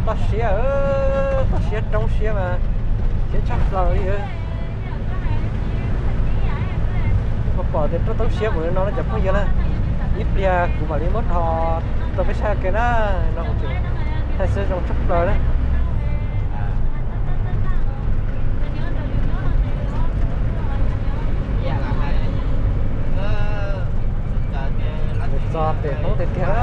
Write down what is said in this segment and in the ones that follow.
Toj siab, toj siab roob siab mas siab tshaj plaws li. Pom tias roob toob siab mus li no na cov phooj ywg na. Ib pliag kuv mam li muab dhos rau peb saib ke na. No kuv tseem thaij xwb zoo tshaj plaws na. Txog pem Hmoob tiag tiag.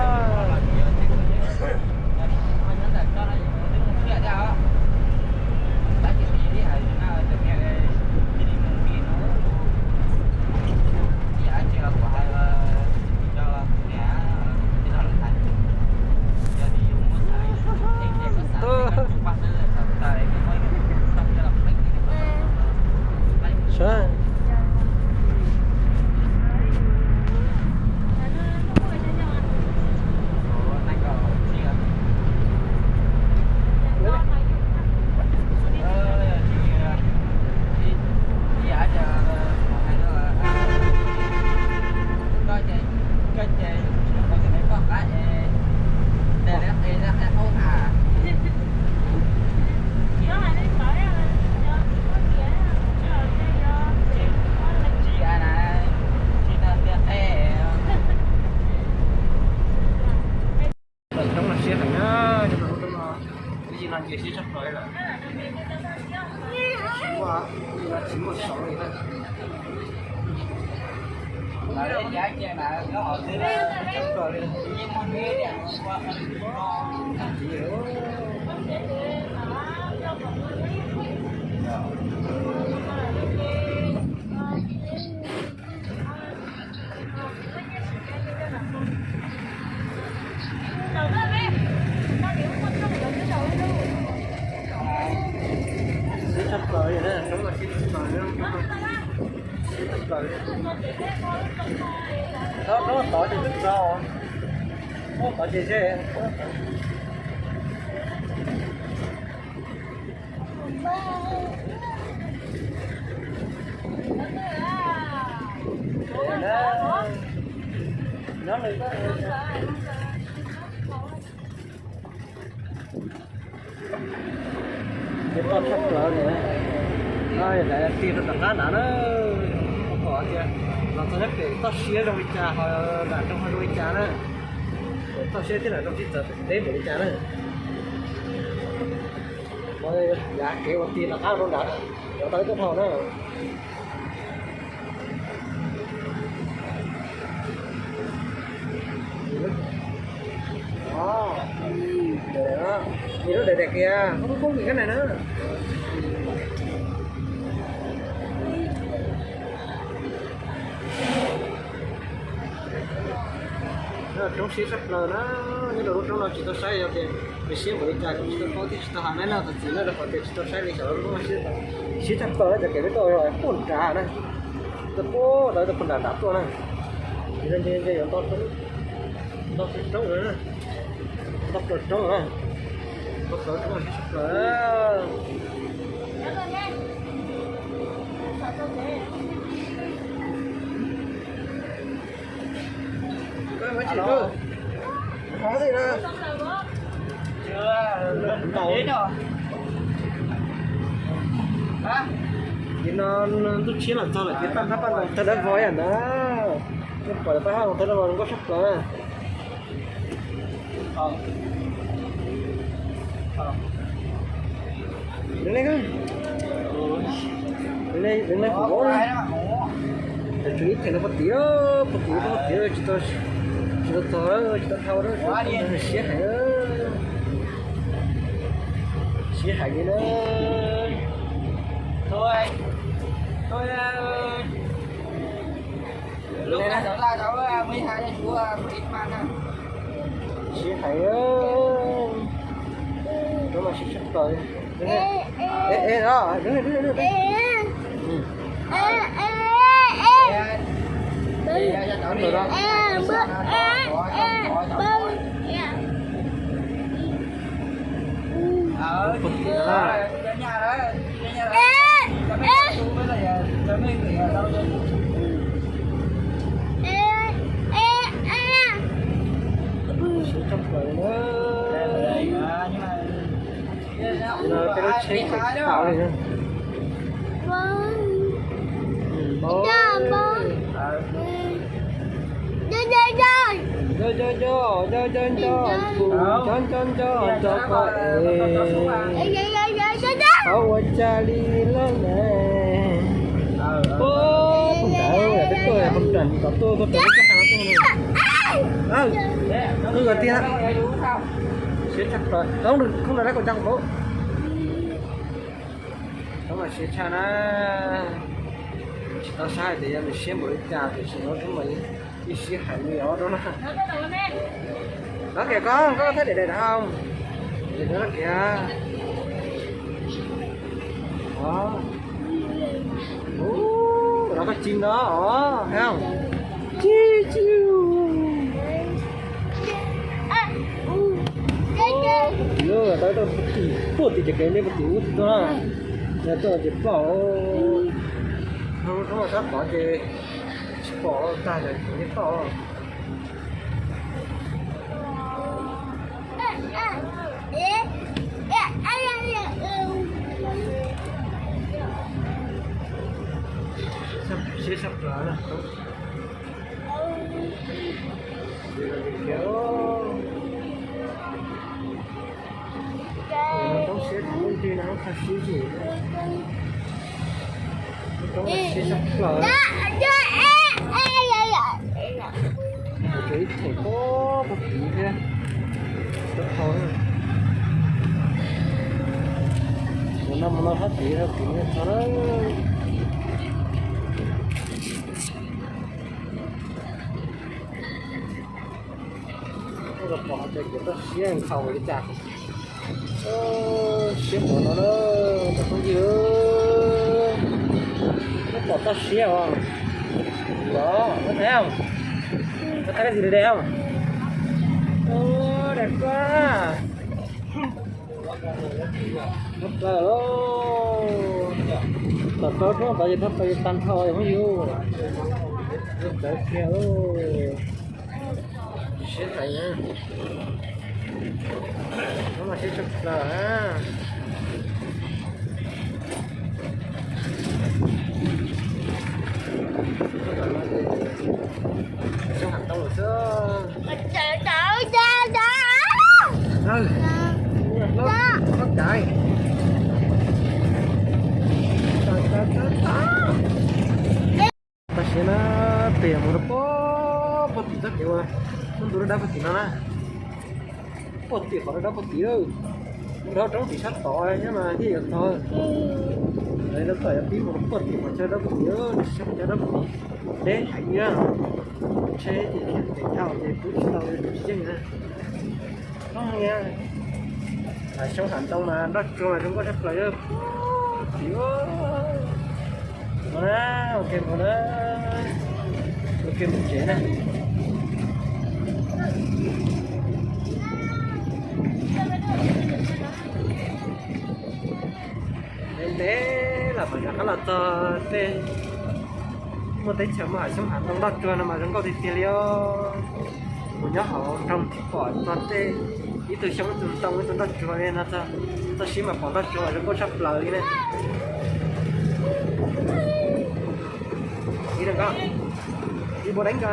Roob no siab heev na, roob no, ib no ces siab tshaj plaws lawm. Tsis muaj, ib no tsis muaj saud li na. Siab tshaj plaws li na, roob no siab tshaj plaws li. Siab tshaj plaws li. Roob, roob tod ces twb tso, roob tod ces ze. Ces toj tshaj plaws li na. No yog daim tig rau tom qab nrad na. Pom tias los txog nyob pem toj siab zoo li cas, ho nram nroog ho zoo li cas na. Toj siab thiab nram nroog sib txawv teb npaum li cas na. Yav kev ua tig tom qab rau nrad, cov tau ib tug dhau na. Nws lub daim daim kiag, koj kub kub nws kab nais na. Roob siab tshaj plaws na, nyob rau lub roob no tsis tau saib yog tias nws siab npaum li cas kuv tsis tau paub thiab tsis tau hais nai no txog txiv na rau qhov tias tsis tau saib li xyov lub roob no siab, siab tshaj plaws na, cov kev peb tuaj yog puag nrad na, tuaj puag nrad, tuaj puag nram nrad tuaj na. Ces ntshe ntshe yuav nto roob, nto plaws roob na, nto plaws roob siab tshaj plaws. Ces no ntuj tshiab los txog lawm ces paj ntab paj ntoos tawg dawb vog ib yam ntawd. Nej pom paj ntab paj ntoos tawg dawb vog zoo nkauj tshaj plaws na. Nws leej, nws leej, nws leej hum vauv na. Tshuav ib theem no pog tid, pog tid, pog tid tsis tau, tsis tau txog, tsis tau dhau, siab heev, siab heev li na. Siab heev, roob mas siab tshaj plaws. Siab tshaj plaws li na. Peb lub tsheb tau li. Nco nco nco nco nco nco nco nco nco nco nco ko es. Qhov ua cas li lawm ne? Ub, tus ntawd peb tuaj pem nram tom tuaj, tuaj pem lub tsheb hav no tuaj. Qwj tiag. Siab tshaj plaws. Khoob nrog dab kuv tsa kuv paub. Khoob mas siab tshaj na. Tsis tau saib hais tias yog nws siab npaum li cas tiam sis no khoob mas ib siab hais li os rau na. Los kiag koj, koj thaij daim daim no. Daim no los kiag. Los koj tsis no os, thấy không? Tsis tsis. Puag tim, puag tim ces kev nej puag tim ub tim tuaj na. Yog tuaj ces pom. Hnub no sab tod ces tsis pom tag, ces nej pom. Siab sab plaws na. Toob siab, toob siab sab plaws. Tus ib thaum pob pob tid thiab. Tus no mus no hab tid hab tid txog na. Los pom hais tias kuv toj siab nkhaus li cas. Siab mov no na, cov phooj ywg, nej pom toj siab os. Los, koj thaij, koj thaij dab tsi li deb os? Deb kawg. Tom tau roob tod ces thaj tau tag nrho phooj ywg. Txawv kiag. Siab heev. Roob mas siab tshaj plaws. Xyoob hav ntoo lawm xwb. Loj caiv. Toj siab na, tes mus rau puag, puag tim txoj kev uas ntu dawb dawb puag tim no na. Puag tim qhov dawb dawb puag tim, rau roob tim sab tod nyob mas thiaj yuav txog. Lawv txawm yuav pib mus rau puag tim qhov chaw dawb puag tim, tsis tsheb qhov chaw dawb puag tim, deb heev na. Tsheb ces khiav tes dhau ces pub tsis tau, tsis yeej na. Xyoob hav ntoo mas nroj tsuag mas zoo nkauj tshaj plaws. Mus na, ua ke mus na, ua ke mus tsev na. Ntev ntev los mam rov qab los txog tej, muaj teb chaws muaj hav xyoob hav ntoo nroj tsuag no mas zoo nkauj tiag tiag li os. Mus nyob hauv nroog thiaj pom txog tej, ib tug xyoob ib tug ntoo ib tug nroj tsuag li no txog. Toj siab mas pom nroj tsuag mas zoo nkauj tshaj plaws li na. Ib, ib npua deev ko.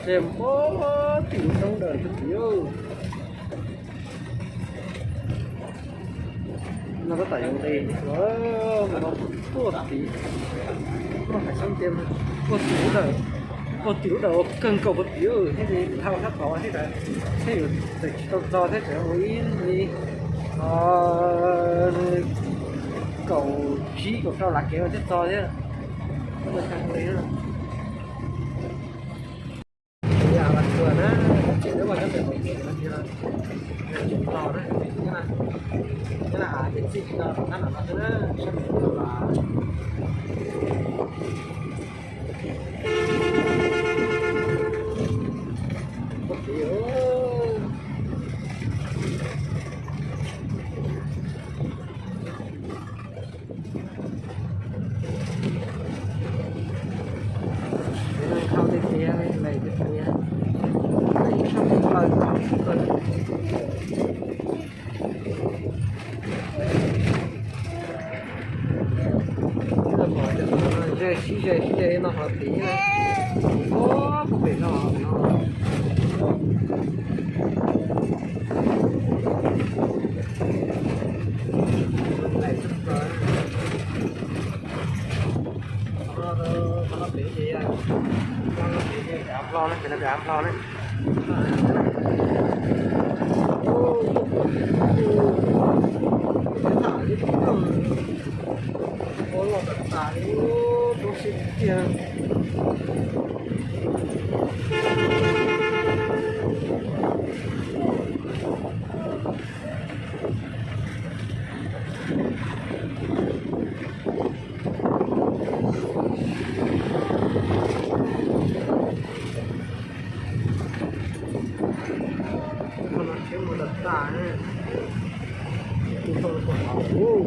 Ces puag tim lub roob ntawd puag tim, no tab tom yuav nqis, mus no puag tim, muaj hav xyoob cia puag tim lub dawm, puag tim lub dawm uas kawg nkaus puag tim thiab li, dhau sab tod thiab, thiab yuav tseem tsis tau txog thiab, tseem ua ib li kaum tsib kaum rau lav kev thiaj txog thiab. Ze sib ze sib ze no ho tid na. Ua puag pem no no. Qhov no pem ces, qhov no pem ces dav nplog ne, pem no dav nplog ne. Ua loj tas tas li, rau siab tiag. Qhov no tsheb mus tas tas, kuj tau kom hauv.